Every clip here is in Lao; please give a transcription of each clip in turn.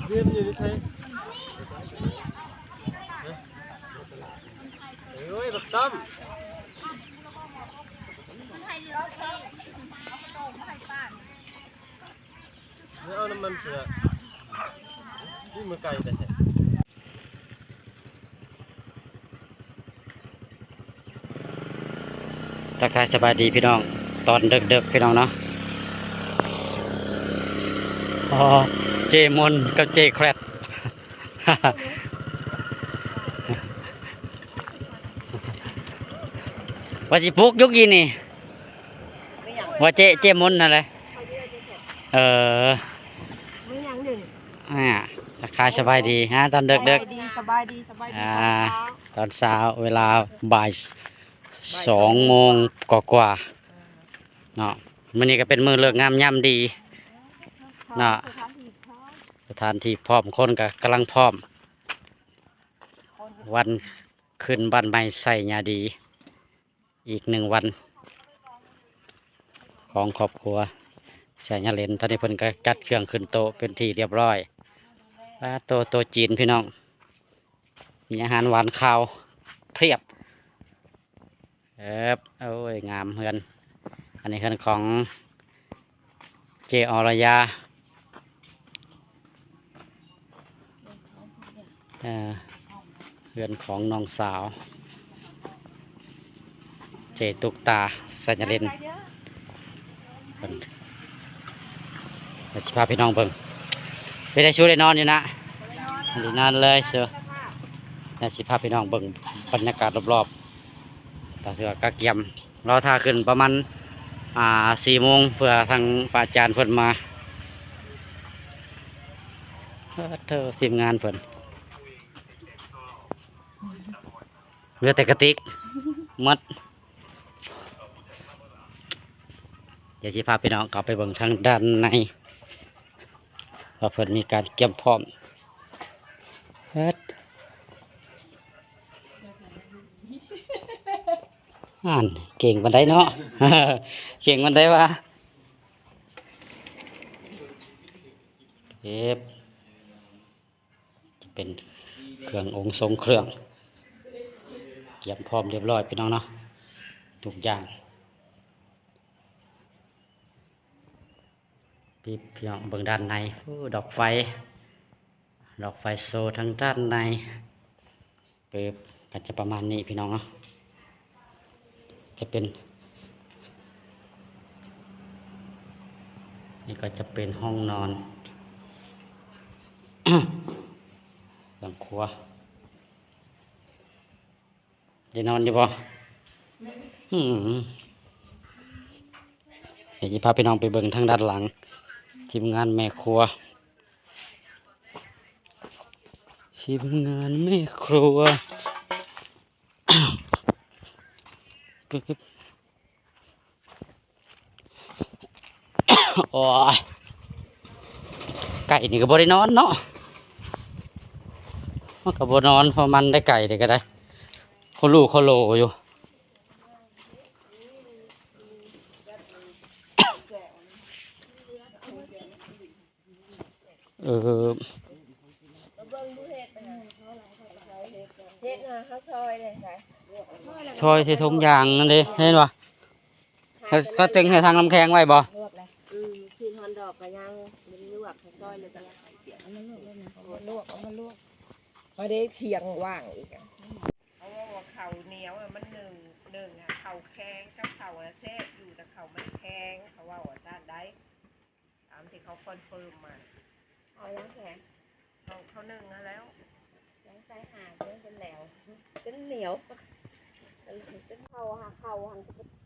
ເຮືອນຢູ່ໃນໃສ? ເອີຍ ບັກຕ້ອມ ເອົານ້ຳມັນເສືອ ນີ້ ມືໄກແທ້. ທັກທາຍສະບາຍດີພີ່ນ້ອງ ຕອນເດິກໆ ພີ່ນ້ອງເນາະ. ອໍ ເຈມົນກັບເຈແຄຣດ ວ່າຊິປຸກຢູ່ກີ້ນີ້ ວ່າເຈ ເຈມົນຫັ້ນແຫຼະ. ເອີ ມີຫຍັງເດນີ້? ອ່າ ທັກທາຍສະບາຍດີ ຮະ ຕອນເດິກໆ ສະບາຍດີ ສະບາຍດີ ສະບາຍດີ ອ່າ ຕອນເຊົ້າ ຕອນເຊົ້າ ເວລາບ່າຍ ບ່າຍສອງ ສອງໂມງກວ່າໆ ເນາະ. ມື້ນີ້ກໍເປັນມື້ເລີກງາມຍາມດີເນາະ ສະຖານທີ່ພ້ອມ ສະຖານທີ່ພ້ອມ ຄົນກໍກຳລັງພ້ອມ ວັນຂຶ້ນບ້ານໃໝ່ໄຊຍາດີ ອີກໜຶ່ງວັນຂອງຄອບຄົວໄຊຍາເລນ. ຕອນນີ້ເພິ່ນກໍຈັດເຄື່ອງຂຶ້ນໂຕະເປັນທີ່ລຽບຮ້ອຍ. ປາດໂຕ ໂຕະຈີນພີ່ນ້ອງ ມີອາຫານຫວານຄາວພຽບ. ເອີບ ໂອ້ຍ ງາມເຮືອນ ອັນນີ້ເຮືອນຂອງເຈອໍລະຍາ ເອີ ເຮືອນຂອງນ້ອງສາວເຈຕຸກຕາ ໄຊຍາເລນ. ເພິ່ນ ດຽວຊິພາພີ່ນ້ອງເບິ່ງ ເປັນໄດຊູ ໄດ້ນອນຢູ່ນະ? ບໍ່ໄດ້ນອນເລີຍຊູ. ດຽວຊິພາພີ່ນ້ອງເບິ່ງບັນຍາກາດລອບໆ ຕາເທື່ອກະກຽມ ລໍຖ້າຂຶ້ນປະມານ ອ່າ ສີ່ໂມງ ເພື່ອທາງພະອາຈານເພິ່ນມາ. ເອີ ເທີ ທີມງານເພິ່ນ ເຫຼືອແຕ່ກະຕິກໝົດ. ດຽວຊິພາພີ່ນ້ອງເຂົ້າໄປເບິ່ງທາງດ້ານໃນ ວ່າເພິ່ນມີການກຽມພ້ອມ. ເຮັດ ອ່ານ ເກັ່ງປານໃດເນາະ ເກັ່ງປານໃດວະ. ເກັບ ຈະເປັນເຄື່ອງອົງຊົງເຄື່ອງ ກຽມພ້ອມລຽບຮ້ອຍພີ່ນ້ອງເນາະ ທຸກຢ່າງ. ປີບ ພີ່ນ້ອງເບິ່ງດ້ານໃນ ໂອ້ ດອກໄຟ ດອກໄຟໂຊທາງດ້ານໃນ. ປຶບ ກໍຈະປະມານນີ້ພີ່ນ້ອງເນາະ ຈະເປັນ ນີ້ກໍຈະເປັນຫ້ອງນອນ ຫຼັງຄົວ. ໄດ້ນອນຢູ່ບໍ່? ອືມ ດຽວຊິພາພີ່ນ້ອງໄປເບິ່ງທາງດ້ານຫຼັງ ທີມງານແມ່ຄົວ ທີມງານແມ່ຄົວ. ໂອ້ຍ ໄກ່ນີ້ກໍບໍ່ໄດ້ນອນເນາະ ມັນກໍບໍ່ນອນ ເພາະມັນໄດ້ໄກ່ເດ້ກໍໄດ້ ໂຄໂລໂຄໂລຢູ່. ເອີ ເຮັດນະ ເຮົາຊອຍເດ້ ຊອຍໃສ່ຖົງຢາງນັ້ນເດ້ ເຫັນບໍ່? ເຂົາ ເຂົາເຕັງໃຫ້ທາງນ້ຳແຂງໄວ້ບໍ່? ອືມ ຊີ້ນຮອນດອກກໍຍັງບໍ່ໄດ້ລວກ ເຮົາຊອຍເລີຍກໍ ເອົາມາລວກ ເອົາມາລວກ ເອົາມາລວກ ພໍໄດ້ຄຽງຫວ່າງອີກອະ. ເຂົາເວົ້າວ່າເຂົ້າໜຽວນະມັນໜຶ້ງ ໜຶ້ງອະ ເຂົ້າແຂງກັບເຂົ້ານະແຊບຢູ່ ແຕ່ເຂົ້າມັນແຂງ ເຂົາເວົ້າວ່າຊັ້ນໃດ໋ ຕາມທີ່ເຂົາຄອນເຟີມມາ. ເອົາຫຍັງແຂງ? ເຂົ້າ ເຂົ້າໜຶ້ງຫັ້ນແລ້ວ ຍັງໃສ່ຫາງ ຍັງເປັນແຫຼວ ເປັນໜຽວ ເປັນເຂົ້າຫາ ເຂົ້າຫັ້ນ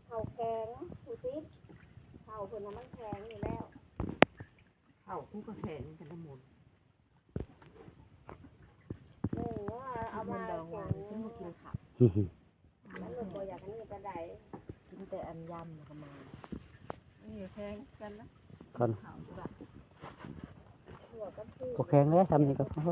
ເຂົ້າແຂງ ຜູ້ຕິດ ເຂົ້າເພິ່ນນະມັນແຂງຢູ່ແລ້ວ ເຂົ້າກູກໍແຂງກັນນຳໝົດ. ເອີ ເອົາມາດອງຫວານ ກິນບໍ່ກິນເຂົ້າ ມັນບໍ່ຢາກອັນນີ້ປານໃດ ກິນແຕ່ອັນຢຳແລ້ວກໍມາ ນີ້ແຂງກັນນະ ເຂົ້າຢູ່ບ້ານ ບໍ່ແຂງແລ້ວ ຊ່ຳນີ້ກໍພໍ.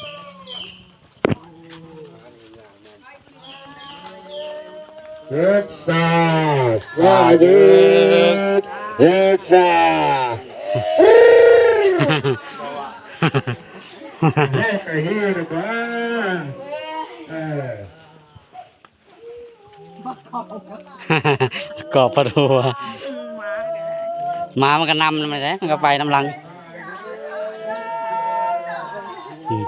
ຍືກຊາ ຊາ ຍືກ ຍືກຊາ ເຮີກະເຮີກະ ເອີ ກອບພັດຫົວ ໝາມັນກະນຳນຳແຫຼະ ມັນກະໄປນຳຫຼັງ ອືມ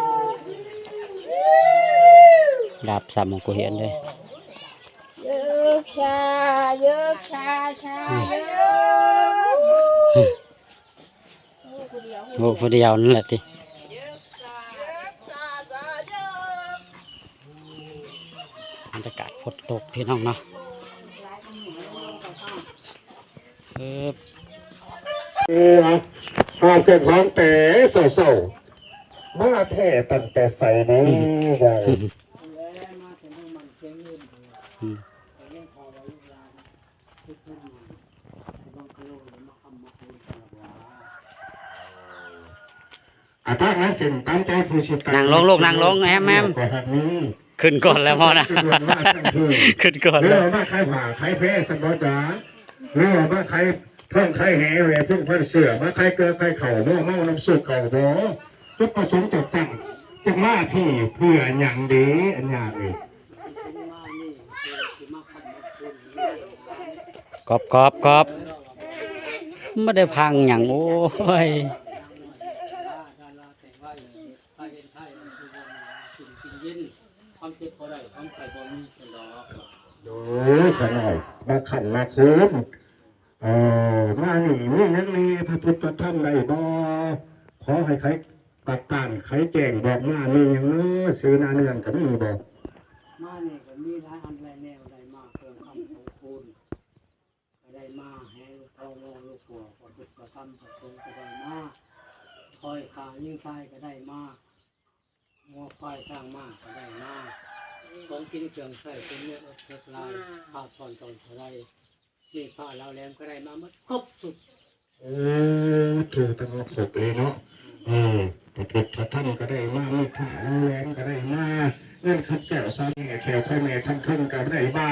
ດາບສາມຂອງກູຮຽນເດ້. ຍືກຊາ ຍືກຊາ ຊາ ອືມ ຍືກ ໂອ້ ຜູ້ດຽວນັ້ນແຫຼະຕິ ບັນຍາກາດຝົນຕົກພີ່ນ້ອງເນາະ ເອີ ເອີ ຫາເຄື່ອງຂອງແຕ່ເຊົ້າໆ ມາແທ້ຕັ້ງແຕ່ໃສເດ້ ອືມ ອືມ ອາ ຕັ້ງໃຫ້ເສັ້ນຕາມໃຈຜູ້ຊິໄປ ນັ່ງລົງລູກ ນັ່ງລົງ ແຮມ ແຮມ ຂຶ້ນກ່ອນແລ້ວພໍ່ນະ ຂຶ້ນກ່ອນແລ້ວ ຫຼືວ່າມາຂາຍຜ້າຂາຍແພຊັ້ນບໍ່ຈາ ຫຼືວ່າມາຂາຍທອງຂາຍແຫແຫວະພົງພັນເສື້ອ ມາຂາຍເກືອຂາຍເຂົ້າບໍ່ ເມົານ້ຳຊຸບເຂົ້າບໍ່ ຈຸດປະສົງຈັກຕັ້ງ ຈັກມາພີ້ເພື່ອຫຍັງເດ ອັນຍາເອີຍ. ກອບ ກອບ ກອບ ບໍ່ໄດ້ພັງຫຍັງ ໂອ້ຍ ໂອ້ຍ ຂ້ານ້ອຍ ມາຂັ້ນມາເຄີນ ເອີ ມານີ້ມີຫຍັງແດ່ ພະພຸດທະທຳໄດ້ບໍ່? ຂໍໃຫ້ໄຂ ປາກຕ່າງໄຂແຈ້ງບອກມາ ມີຫຍັງເນາະ ເສນາເນືອງກະມີບໍ່? ມານີ້ກະມີຫຼາຍອັນຫຼາຍແນວ ໄດ້ມາເຄື່ອງຄຳຂອງຄູນ ກະໄດ້ມາ ແຫ່ລູກເທົ້າງໍລູກຂົວ ພະພຸດທະທຳພະສົງກະໄດ້ມາ ຄອຍຂ້າຍິງຊາຍກະໄດ້ມາ ງົວຄວາຍຊ້າງມ້າກະໄດ້ມາ ຂອງກິນເຄື່ອງໃຊ້ເປັນເນື້ອເອິກເທິກລາຍ ຜ້າຜ່ອນຕອນສະໄລ ມີດພ້າເຫຼົ່າແຫຼມກະໄດ້ມາໝົດຄົບຊຸດ. ເອີ ຖືກຕ້ອງຄົບເລີຍເນາະ ເອີ ພະພຸດທະທຳກະໄດ້ມາ ມີດພ້າເຫຼົ່າແຫຼມກະໄດ້ມາ ເງິນຄຳແກ້ວສາມແງ່ແຂວໄທແມ່ທັງເທິງກະໄດ້ມາ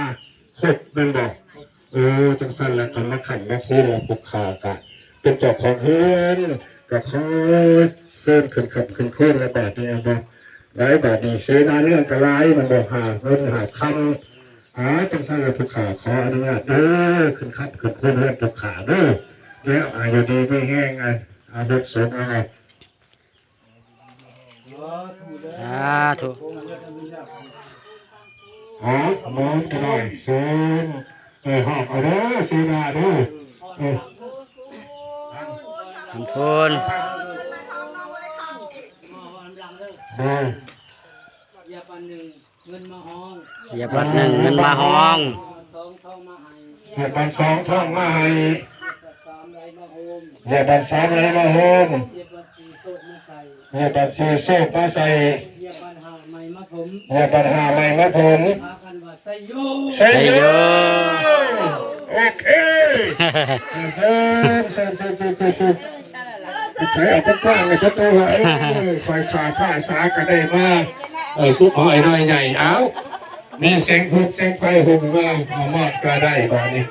ຄົບແມ່ນບໍ່? ເອີ ຈັ່ງຊັ້ນລະ ຄັນມາຄ້ຳມາເຄີນລະ ພວກຂ້າກະເປັນເຈົ້າຂອງເຮືອນ ກະຂໍເຊີນຂຶ້ນຄ້ຳຂຶ້ນເຄີນລະ ບາດນີ້ເອົາບໍ່? ຫຼາຍບາດນີ້ເສນາເຮືອນກະຫຼາຍ ມັນບໍ່ຫາເງິນຫາຄຳ ອາ ຈັ່ງຊັ້ນລະ ພວກຂ້າຂໍອະນຸຍາດເດີ ຂຶ້ນຄ້ຳຂຶ້ນເຄີນເຮືອນພວກຂ້າເດີ ແລ້ວອາຍຸດີມີແຮງ ອາ ອາ ບົດສົງເອົາ ສາທຸ ເອົາ ມອງກະໄດ້ ເຊີນ ເອີ ຮອບເອົາເດີ ເສນາເດີ ເອີ ຄຳພູນ ເດີ ຢາບາດໜຶ່ງ ເງິນມາຮອງ ຢາບາດໜຶ່ງ ເງິນມາຮອງ ຢາບາດສອງ ທອງມາໃຫ້ ຢາບາດສອງ ທອງມາໃຫ້ ຢາບາດສາມ ໄຫຼມາໂຮມ ຢາບາດສາມ ໄຫຼມາໂຮມ ຢາບາດສີ່ ໂຊກມາໃສ່ ຢາບາດສີ່ ໂຊກມາໃສ່ ຢາບາດຫ້າ ໄມ້ມາຖົມ ຢາບາດຫ້າ ໄມ້ມາຖົມ ພາກັນວ່າ ໄຊໂຍ ໄຊໂຍ ໂອເຄ ເຊີນ ເຊີນ ເຊີນ ເຊີນ ເຊີນ ໃສ່ອອກກວ້າງໆ ໃຫ້ເພິ່ນໄດ້ວ່າ ເອີ ຂ້ອຍຂ້າພະສາກະໄດ້ມາ ເອີ ສຸກນ້ອຍນ້ອຍໃຫຍ່ ເອົ້າ ມີແສງພູມແສງໄຟຫຸ່ມມາ ມາມອດກະໄດ້ບາດນີ້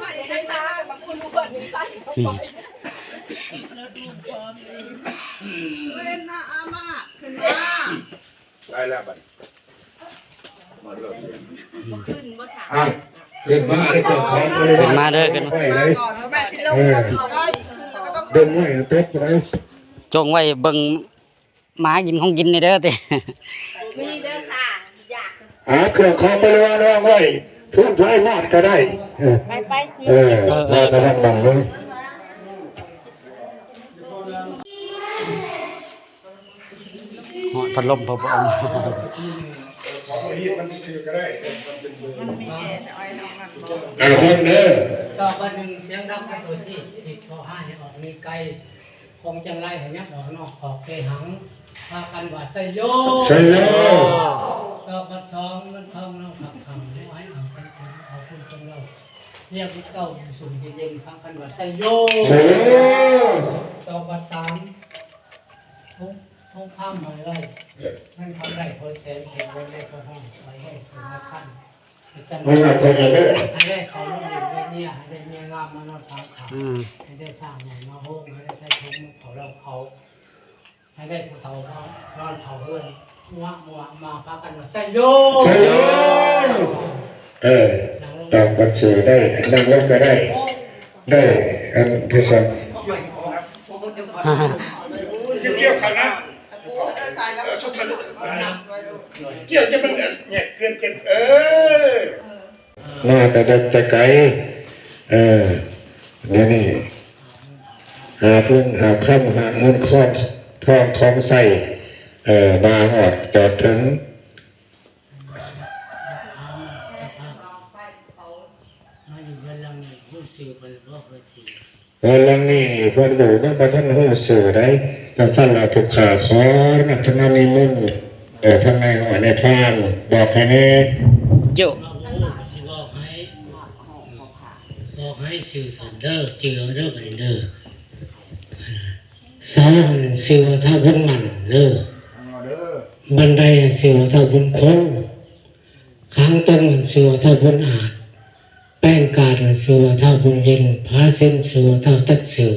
ໄດ້ແລ້ວບາດນີ້ ມາເລີຍ ຂຶ້ນບໍ່ຊະ ອ່ະ ຂຶ້ນມາເດີ ເຈົ້າຂອງ ຂຶ້ນມາເດີ ຂຶ້ນມາ ເອີ ເບິ່ງໄວ້ຕົກໄດ້ ຈົ່ງໄວ້ເບິ່ງ ໝາກິນຂອງກິນນີ້ເດີຕິ ມີເດີຄ່ະ ຢາກ ຫາເຄື່ອງຂອງບໍລິວານວາງໄວ້ ພື້ນໄຟມາດກະໄດ້ ເອີ ໄປໆ ເອີ ເອີ ມາກະທັນບັງເລີຍ ຮອດພັດລົມ ເຂົາບໍ່ເອົາມາ ຂອງຮີດມັນຊື່ໆກະໄດ້ ມັນມີແອ ເອົາໄວ້ນອກນັ້ນບໍ່ ກະເບິ່ງເດີ ຕໍ່ບາດໜຶ່ງ ສຽງດັງໄປທົ່ວທີ່ ທີ່ຂໍຫາໃຫ້ອອກໜີໄກ ຂອງຈັນໄລໃຫ້ຍັບອອກນອກຂອບເຄຫັງ ພາກັນວ່າ ໄຊໂຍ ໄຊໂຍ ຕໍ່ບາດສອງ ເງິນທອງເຮົາຄັກຄຳ ຂໍໃຫ້ອ່າງເປັນເຂດເອົາບຸນເປັນເລົາ ຮຽກລູກເຕົ້າຢູ່ສູງເຢັນ ພາກັນວ່າ ໄຊໂຍ ໄຊໂຍ ຕໍ່ບາດສາມ ໂຮງ ໂຮງຄາມໃໝ່ໄດ້ ເງິນຄຳໄດ້ຮ້ອຍແສນ ເປັນເງິນໄດ້ພໍຫ້ອງ ໄປໃຫ້ສຸນລະຄັນ ມັນວ່າຄົນລະເລີດ ໃຫ້ໄດ້ເຂົ້າໂຮງຮຽນໄດ້ເມຍ ໃຫ້ໄດ້ເມຍງາມມານອນຂ້າງໆ ອືມ ໃຫ້ໄດ້ຊ້າງໃຫຍ່ມາໂຮມ ໃຫ້ໄດ້ໃສ່ຖົງມາເຝົ້າເຮົາເຂົາ ໃຫ້ໄດ້ຜູ້ເຖົ້າມານອນເຝົ້າເຮືອນ ມວະມວະມາພາກັນວ່າໄຊໂຍ ໄຊໂຍ ເອີ ຕາມບັນຊີໄດ້ ອັນນັ້ນລະກະໄດ້ ໄດ້ ອັນທີ່ສອງ ກ່ຽວໆ ເຂົ້ານະ ກ່ຽວຈະມັນແຍກເກີນກັນ ເອີ ມາແຕ່ເດັກແຕ່ໄກ ເອີ ດຽວນີ້ຫາເງິນຫາຄຳ ຫາເງິນຄອງທອງຂອງໃຊ້ ເອີ ມາຮອດຈອດເຖິງ ມາຢູ່ເຮືອນຫຼັງນີ້ຮູ້ຊື່ເພິ່ນບໍ່ ເພິ່ນຊິ ເຮືອນຫຼັງນີ້ນີ້ເພິ່ນບໍ່ ຍັງບໍ່ທັນຮູ້ຊື່ໃດ໋. ຈັ່ງຊັ້ນລະ ພວກຂ້າຂໍອະນຸໂມທະນານິມົນ ເອີ ທາງນາຍຮ້ອຍນາຍພານບອກໃຫ້ແດ່. ໂຈະ ຊິບອກໃຫ້ ບອກໃຫ້ຊື່ເພິ່ນເດີ ຈື່ເອົາເດີ ບັດນີ້ເດີ. ສາວນັ້ນຊື່ວ່າທ້າວບຸນໝັ້ນເດີ. ບັນໄດຊື່ວ່າທ້າວບຸນຄົງ. ຂ້າງຕົງນັ້ນຊື່ວ່າທ້າວບຸນອາດ, ແປ້ງກາດນັ້ນຊື່ວ່າທ້າວບຸນເຢັນ, ຜາເຊັນຊື່ວ່າທ້າວຕັດຊື່,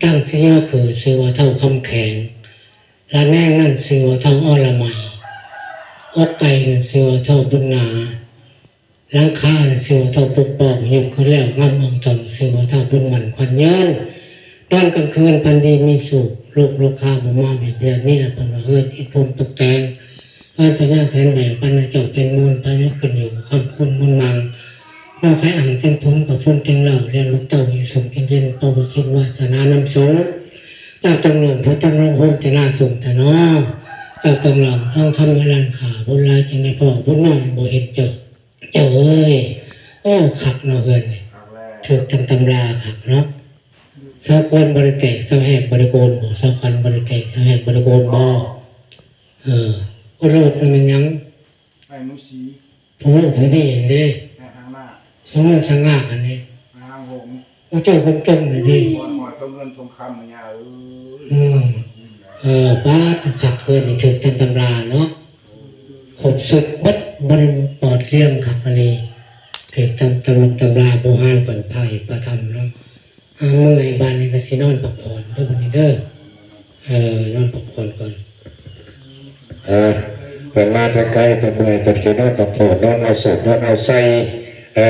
ດັ່ງສີຍາຄືຊື່ວ່າທ້າວຄຳແຂງ, ລະແນງນັ້ນຊື່ວ່າທ້າວອໍລະໄມ, ອົກໄກ່ນັ້ນຊື່ວ່າທ້າວບຸນນາ, ຫຼັງຄາຊື່ວ່າທ້າວປົກປ້ອງ, ຍົກຂຶ້ນແລ້ວງາມອ່ອງຕອງຊື່ວ່າທ້າວບຸນໝັ້ນຂວັນຍືນ. ຕອນກາງຄືນຝັນດີມີສຸກ, ລູກລູກຄ້າບໍ່ມາເວດເວຍນີ້ ເພິ່ນວ່າເຮືອນອິດພູມຕົກແຕ່ງ, ເຮືອນພະຍາແສນແບກ, ບັນດາເຈົ້າເປັນມູນ, ພະຍາຂຶ້ນຢູ່ຄຳຄຸນມູນມັງ, ເວົ້າໃຜອ່າງເຕັມຖົງ, ກະຝົນເຕັມເລົາ, ລ້ຽງລູກເຕົ້າຢູ່ສົມກິນເຢັນ, ປະຫວັດສິດວາສະໜານຳສົງ, ເຈົ້າຕ້ອງຮ້ອງ, ຜູ້ຕ້ອງຮ້ອງ, ໂຮມແຕ່ນາສົງແຕ່ນໍ, ເຈົ້າຕ້ອງລ້ອງທອງຄຳໃນລ້ານຄ້າ, ບຸນຫຼາຍຈຶ່ງໄດ້ພໍ້, ບຸນນ້ອຍບໍ່ເຫັນເຈົ້າ. ເຈົ້າເອີຍ ໂອ້ ຄັກເນາະເຮືອນນີ້ ຄັກແລ້ວ ຖືກຕາມຕຳລາຄັກເນາະ. ເສົາຄວນບໍ່ໄດ້ແຕກ ເສົາແຮກບໍ່ໄດ້ໂກນບໍ? ເສົາຄັນບໍ່ໄດ້ແຕກ ເສົາແຮກບໍ່ໄດ້ໂກນບໍ? ເອີ ໂອລົດນັ້ນແມ່ນຫຍັງ? ໄອ້ໝູສີ ຜູ້ຮູ້ຜູ້ດີຫັ້ນເດ້ ໄອ້ຫາງໜ້າ ສະຫງວນສະຫງ່າຫັ້ນເດ້ ໄອ້ຫາງຫົງ ໂອ້ ເຈົ້າຄົນຈົນນີ້ເດ້ ບ່ອນຫ້ອຍທອງເງິນທອງຄຳນະຍາເອີຍ. ອືມ ເອີ ປາດ ຄັກເກີນ ຖືກຕາມຕຳລາເນາະ ຄົບຊຸດເບິດ ບໍລິບອດລ້ຽງຄັກອີ່ຫຼີ ຖືກຕາມຕຳລັບຕຳລາບູຮານເພິ່ນ ພະເອກພະທຳເນາະ. ເອີ ເມື່ອຍບາດນີ້ກະຊິນອນພັກຜ່ອນເດີ ບາດນີ້ເດີ ເອີ ນອນພັກຜ່ອນກ່ອນ. ເອີ ເພິ່ນມາແຕ່ໄກ ເພິ່ນເມື່ອຍ ເພິ່ນຊິນອນພັກຜ່ອນ ນອນເອົາໂສກ ນອນເອົາໄຊ. ເອີ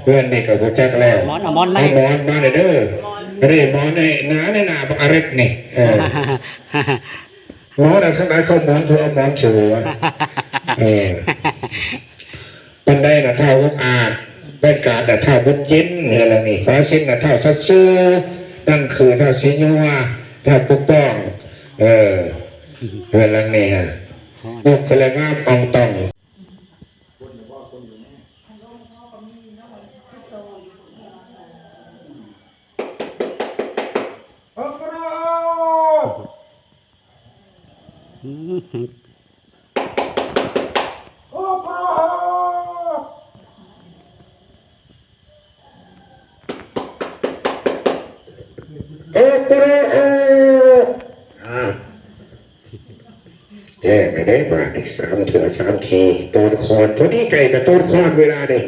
ເຮືອນນີ້ກະຮູ້ຈັກແລ້ວ ໝອນ ເອົາໝອນມາ ເອົາໝອນມາເດີ ນີ້ໝອນໃນໜ້າ ໃນໜ້າບັກອາເລັກນີ້ ເອີ ໝອນອັນທັງຫຼາຍເຂົາໝອນ ເຂົາເອົາໝອນເສີ ເອີ ບັນໄດນະທ້າວອົກອາດ ແວ່ນການນະທ້າວບຸນເຢັນ ເຮືອນຫຼັງນີ້ ຝາເຊັນນະທ້າວສັດຊື່ ໜັງຄືທ້າວສີຍົວ ທ້າວປົກປ້ອງ ເອີ ເຮືອນຫຼັງນີ້ ໂອ້ ກະລະງາມອ່ອງຕ່ອງ. ໂອໂກໂລໂອ ອ້າວ ແຈ້ງແລ້ວເດ້ບາດນີ້ ສາມເທື່ອສາມທີ ໂຕນຄອນ ພໍດີໃກ້ກະໂຕນຄອນເວລານີ້.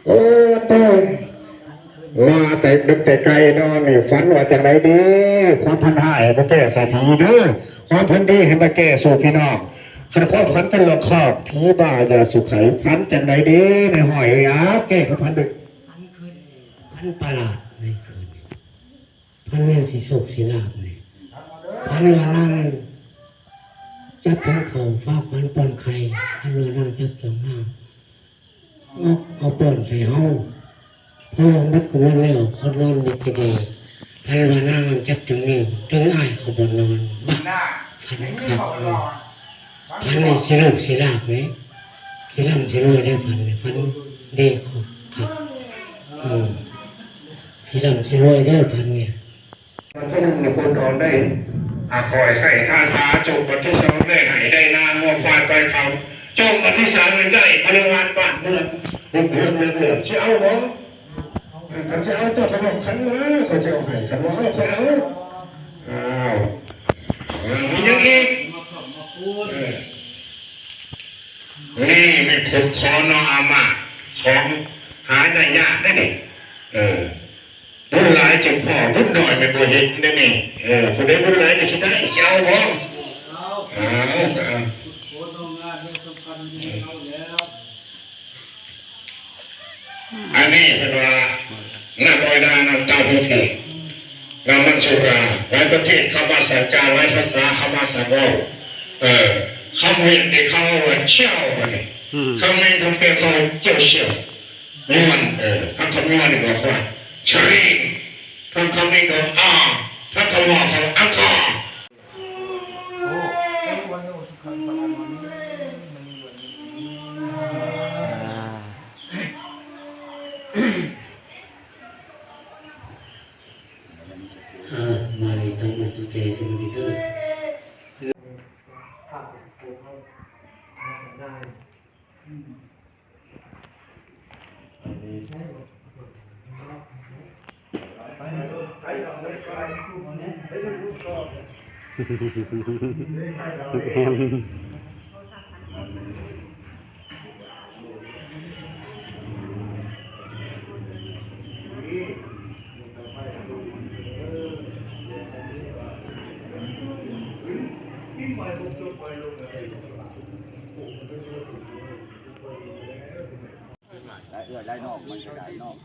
ໂອ້ ໂຕ ມາແຕ່ດຶກແຕ່ໄກນອນນີ້ ຝັນວ່າຈັ່ງໃດເດ້? ຄວາມຝັນຮ້າຍໃຫ້ມາແກ້ໃສ່ຜີເດີ ຄວາມຝັນດີໃຫ້ມາແກ້ສູ່ພີ່ນ້ອງ. ຄັນຄວາມຝັນເປັນລອກຄອກ ຜີບ້າຢ່າສູ່ໄຂ ຝັນຈັ່ງໃດເດ້ ນາຍຮ້ອຍເອີຍ? ອ້າວ ແກ້ຄວາມຝັນເດີ. ຝັນຄືນນີ້ ຝັນປະຫຼາດໃນຄືນນີ້ ຝັນເລື່ອງຊິໂຊກຊິລາບນີ້ ຝັນວ່ານາງຈັບຂອງເຂົ້າ ຝາກຝັນປ້ອນໄຂ່ ຝັນວ່ານາງຈັບຂອງເຮົາ ເອົາ ເອົາປ້ອນໃສ່ເຮົາ ພໍໝົດກະໝົດແລ້ວ ຄົນນອນມີແຕ່ດີ ໃຜວ່ານາງຈັບຈັ່ງນີ້ ຕຶງອ້າຍເຂົ້າບ່ອນນອນ ບາດ ຝັນຄັກເນາະ ຝັນນີ້ຊິໂຊກຊິລາບເດ້ ຊິລ່ຳຊິລວຍເດ້ ຝັນນີ້ ຝັນດີຄັກ ເອີ ຊິລ່ຳຊິລວຍເດ້ ຝັນນີ້. ວັນທີໜຶ່ງນີ້ພຸ້ນອອນໄດ້ ອາ ຂ້ອຍໃຊ້ພາສາ ໂຈມວັນທີສອງໄດ້ໃຫ້ໄດ້ນາ ງົວຄວາຍໄປເຂົາ ໂຈມວັນທີສາມໄດ້ບໍລິວານບ້ານເມືອງ ເຮືອນເຮືອນເຮືອນ ຊິເອົາບໍ່? ເອີ ຄັນຊິເອົາເຈົ້າກະນອກຂັນມາ ຂ້ອຍຊິເອົາໃຫ້ ຄັນບໍ່ເອົາ ຂ້ອຍເອົາ. ອ້າວ ເອີ ມີຫຍັງອີກ? ເອີ ນີ້ແມ່ນ ເພິ່ນຂໍເນາະ ອາມາ ຂອງຫາໄດ້ຍາກເດ້ນີ້. ເອີ ບຸນຫຼາຍຈຶ່ງພໍ້ ບຸນໜ້ອຍແມ່ນບໍ່ເຫັນເດ້ນີ້. ເອີ ຜູ້ໃດບຸນຫຼາຍກໍຊິໄດ້ ຊິເອົາບໍ່? ເອົາ ເອົາກໍເອົາ. ອັນນີ້ເພິ່ນວ່າ ນ້ຳອ້ອຍດາ ນ້ຳເຕົ້າຫູ້ ນ້ຳມັນສຸລາ. ຫຼາຍປະເທດເຂົາມາສັກການ ຫຼາຍພາສາເຂົາມາສັກເວົ້າ. ເອີ ຄຳຫວຽດນີ້ເຂົາເວົ້າວ່າ ເຊວ ບັດນີ້ ອືມ ຄຳເໝນ ຄຳແຂກເຂົາວ່າ ເຈ້ວຊຽວ ຍວນ. ເອີ ທາງຄຳຍວນນີ້ບອກວ່າ ຊະລີງ ທາງຄຳເໝນເຂົາວ່າ ອາ ທາງຄຳມອນເຂົາວ່າ ອາກາ. ອ່າ ມາເລີຍ ຕັ້ງອົກຕັ້ງໃຈກັນດີເດີ. ຫຼາຍເອື້ອຍຫຼາຍນ້ອງ ມັນກໍຫຼາຍນ້ອງ.